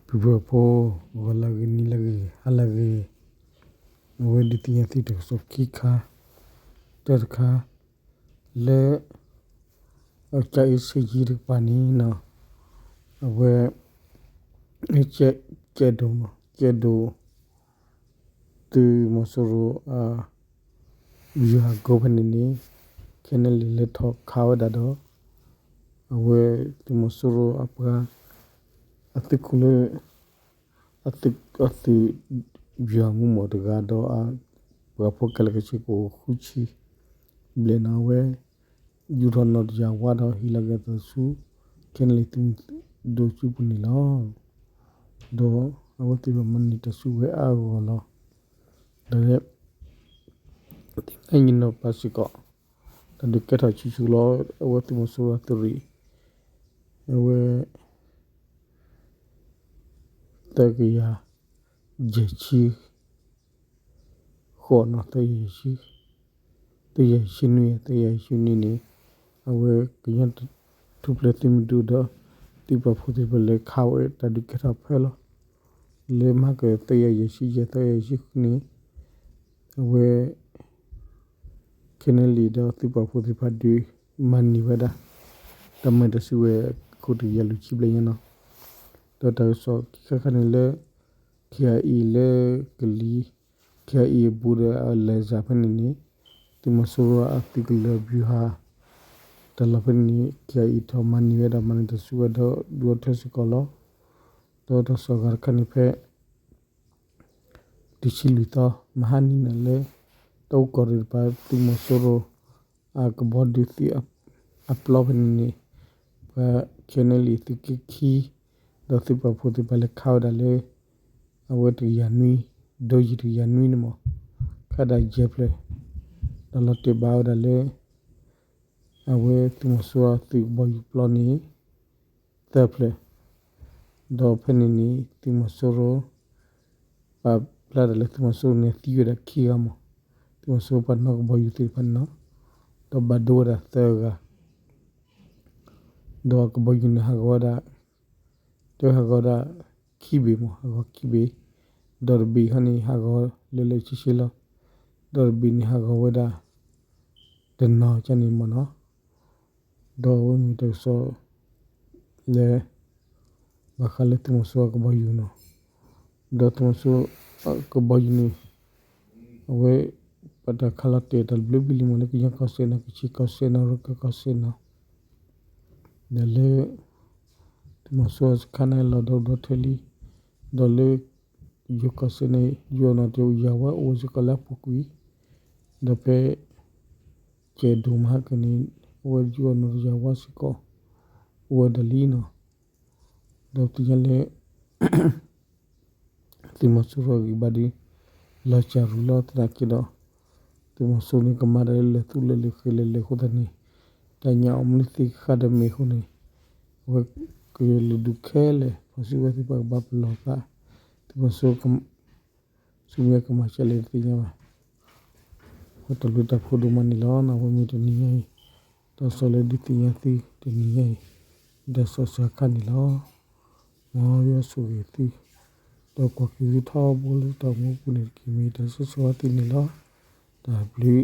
ပှၤဖိ ဂီၤလၢအဂ့ၤ နံၤလၢအဂ့ၤ ဟါလၢအဂ့ၤ, အဝဲဒုးသ့ၣ်ညါသုတၢ်ကစီၣ်ခံခါ, တၢ်တခါ, လၢ အကၠၢ်အ့စ့ယံတကပၤန့ၣ်နီၤ, အဝဲ ကဲဒိၣ် ကဲဒိၣ် သုးမီၤစိရိၤ ယွၤကိးဖဲန့ၣ်န့ၣ် ခဲန့ၣ်လံာ်လဲၤထီၣ်ခးဝဲဒၣ်ဒီး အဝဲသုးမီၤစိရိၤအပှၤ အသုးခိၣ်လၢ အသုး အသုးယွၤမူမီၢ်တဂၤဒီး ပှၤဖိခဲလၢာ်ခဲဆ့ကအိၣ်ဃုဆံဘျဲၣ်နီၤ အဝဲ ယူၤထီၣ်နီၣ်တယၢ်ဝါဒီးဟ့ၣ်လီၤက့ၤအသးဆူ ခဲန့ၣ်လံာ်သုးမုၢ်ဒိၣ်စုပူၤန့ၣ်လီၤ. ဒီးအဝဲသ့ၣ်ဘၣ်မၤန့ၢ်တၢ်စုကဝဲၤအါအါဂီၢ်ဂီၢ်လီၤ. ဒီး သ့ၣ်ညါညီနီၤပာ်စ့ၢ်ကီး တၢ်ဒုးကဲထီၣ်ဆူၣ်ဆူၣ်လီၤ အဝဲသုးမီၤစိရိၤအသုးရ့ၣ် အဝဲ သၢကယၤယဲၢ်ဆံဃိးနီၤ သၢယၤယဲၢ်ဆံ သၢယၤယဲၢ်ဆံနွံ သၢယၤယဲၢ်ဆံနွံန့ၣ် အဝဲကညီထူၣ်ဖျဲးသုးမုၢ်ဒိၣ်ဒီး သုးပာ်ဖှိၣ်သ့ၣ်တဖၣ်လဲၤခးဝဲတၢ်ဒုးကဲထီၣ်ဖဲလီၤ. လၢမၤကၢၢ်သၢယၤယဲၢ်ဆံယဲၢ် သၢယၤယဲၢ်ဆံဃုန့ၣ် အဝဲ ခဲန့ၣ်လံာ်ဒီးသုးပာ်ဖှိၣ်သ့ၣ်တဖၣ်ဒုးမၤန့ၢ်ဝဲဒၣ် တၢ်မၤတၢ်စုကဝဲၤအခိၣ်တကယၤလွံၢ်ဆံဘျဲၣ်ညါနီၤ. ဒီးတၢ်ကစီၣ်ခံခါခါန့ၣ်လၢ ခဲအံၤလၢကလံၤ ခဲအံၤအဘူးဒီးအလဲၤစၢ်ဖဲန့ၣ်န့ၣ် သုးမီၤစိရိၤအသုးကလၢၤဘျုးဟး တၢ်လီၢ်ဖဲန့ၣ်န့ၣ် ခဲအံၤထီၣ်မၤန့ၢ်ဝဲဒၣ်မၤန့ၢ်တၢ်စုကဝဲၤဒီးဒုးအိၣ်ထီၣ်စ့ၢ်ကီးလီၤ. ဒီးတၢ်ကစီၣ်အဂၤတခါန့ၣ်ဖဲ တဆံလွံၢ်သီ မဟါနံၤန့ၣ်လၢ တၢ်အိၣ်ကီၢ်ရ့ၣ်တပၤ သုးမီၤစိရိၤ အကဘီဒုးသုးအပျီဖဲန့ၣ်န့ၣ် ပှၤ ခဲန့ၣ်လံာ်သုးက့ခံ ဒီးသုးပာ်ဖှိၣ်သ့ၣ်တဖၣ်လဲၤခးဝဲဒၣ်လၢ အဝဲတကယၤနွံ ဒိယံၤတကယၤနွံန့ၣ်မး ခးဒၣ်ယဲၢ်ဖျၢၣ် ဒီးလီၤတဲာ်ဘၣ်ဝဲဒၣ်လၢ အဝဲသုးမီၤစိရိၤသုးကဘီယူၤပျီန့ၣ် သၢဖျၢၣ် ဒီးဖဲန့ၣ်န့ၣ် သုးမီၤစိရိၤ ပာ်ဖျါတၢ်လၢသုးမီၤစိရိၤန့ၣ်သံဝဲဒၣ်ခံဂၤမး သုးမီၤစိရိၤပှၤနီၣ်ကဘီယူၤသ့ၣ်တဖၣ်န့ၣ်နီၤ ဒီးဘၣ်ဒိဝဲဒၣ်သၢဂၤ ဒီးအကဘီယူၤန့ၣ်ဟးဂီၤဝဲဒၣ် တဟးဂီၤဒၣ် ခံဘ့ၣ်မး ဟးဂီၤခံဘ့ၣ် ဒီးတဘ့ၣ်ခီန့ၣ် ဟးဂီၤလၢလၢဆ့ဆ့လီၤ ဒီးတဘ့ၣ်န့ၣ်ဟးဂီၤဝဲဒၣ် တနီၤကန့ၣ်မးနီၤ ဒီးအဝဲမ့ၢ်တၢ်ကစီၣ် လၢ ဘၣ်ဃးလၢသုးမီၤစိရိၤအကဘီယူၤနီၤ ဒီးသုးမီၤစိရိၤအကဘီယူၤန့ၣ် အဝဲ ပတၢ်ခးလီၤတဲာ်တၢ်ဘျုးဘံၣ်လံမးလၢကညီကီၢ်စဲၣ်နီၤ ကချ့ၣ်ကီၢ်စဲၣ်နီၤ ရခၢၣ်ကီၢ်စဲၣ်နီၤ ဒီးလၢ သုးမီၤစိရိၤစခါန့ၣ်လီၤဒီးဒီထဲလံ ဒီးလၢ ယိၤကီၢ်စဲၣ်န့ၣ် ယိၤအနီၣ်တယၢ်ဝါအိၣ်စ့ၢ်ကီးလၢအပူၤကွံာ် ဒီးဖဲ ကဲဒိၣ်မဟါကၢၢ်န့ၣ် အဝဲယိၤအနီၣ်တယၢ်ဝါစ့ၢ်ကီး အိၣ်ဝဲဒၣ်လံနီၤ ဒီးပသ့ၣ်ညါလၢ သုးမီၤစိရိၤအဂံၢ်ဘါဒီး လီၤစၢ်ရူၤလီၤသနာ်က့ဒီး သုးမီၤစိရိၤန့ၣ် ကမၤတၢ်လၢလဲၤသူလၢလဲၤဃ့လဲၤလဲၤအဃိသတးန့ၣ် တၢ်ညၣ်အီၣ်မနုၤသ့ၣ်ဃၣ်ဒီးမ့ၢ်အဃိန့ၣ် အဝဲကယီၤလုၢ်ဒူၣ်ခဲလၢာ် ဖီၣ်စုကဝဲၤသ့ၣ်တဖၣ်ကဘၣ်ပလီၢ်သး သုးမီၤစိရိၤ ဆူမဲာ်ကမၤစၢၤလဲၣ်တသ့ၣ်ညါဘၣ် အဝဲတၢ်ဘျုးတၢ်ဖှိၣ်ဒိၣ်မးန့ၣ်လီၤ. အဝဲမ့ၢ်တနံၤညါအံၤ တၢ်ကစီၣ်လၢဒုးသ့ၣ်ညါသုတနံၤညါအံၤ တၢ်ကစီၣ်စှၤခါန့ၣ်လီၤ. မ်ယွၤဆိၣ်ဂ့ၤသု ဒီးကွၢ်က့ၤသုထီဘိလၢတၢ်အိၣ်မူအပူၤန့ၣ်တက့ၢ်. မ့ၢ်တၢ်ဆိၣ်ဂ့ၤသုန့ၣ်လီၤ. တၢ်ဘျုး